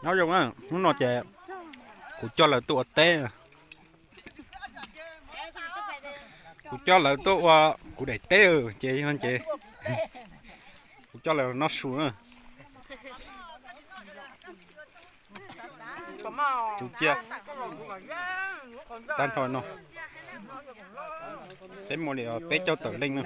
Nyob zoo na, hnub no ces kuv coj lawv tuaj ua teb. Kuv coj lawv tuaj ua kuv daim teb ces no ces kuv coj lawv noj su na. Tus cia tag nrho no, peb muaj li peb caug tawm leej na.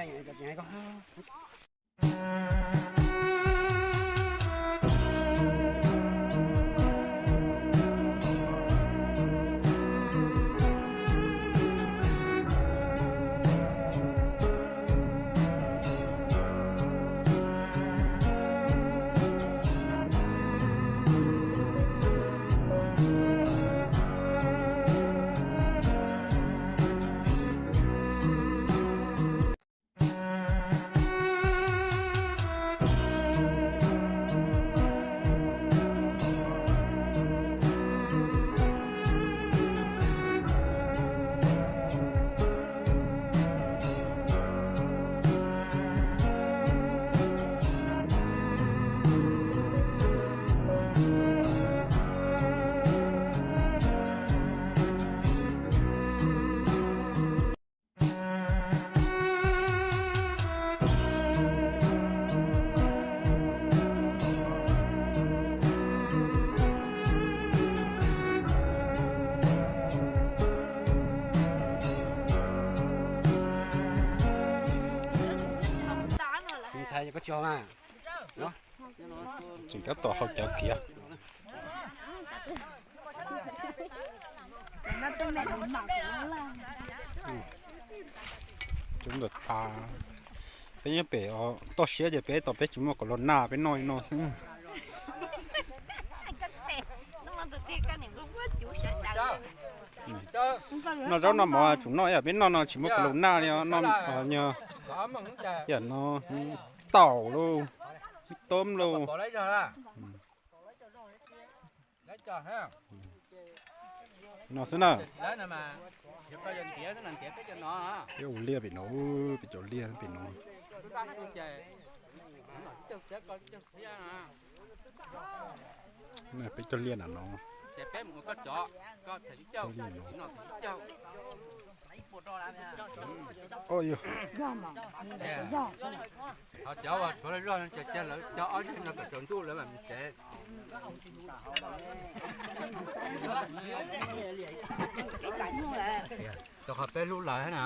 Ntxhais, koj tsis hau mas. Tseem tab tom hau cawv kiag. Cov ntawm tas, peb nyob pem toj siab ces peb tos peb tsis muaj kaus laum naj peb noj li no xwb. Noj zaub noj mov tsum noj ib yam peb noj no tsis muaj kaus laum naj li os, noj nyuag ib yam no, taum lauj, me tub lauj. No xwb na. Peb ua liaj pem no, peb cov liaj pem no. Peb cov liaj na no. Ho cov uas tshuav loj zog no ces cia lawv cov ob zig no kom tsaus ntuj lawv mam mus tsev. Rau qhov peb hlub lawv na.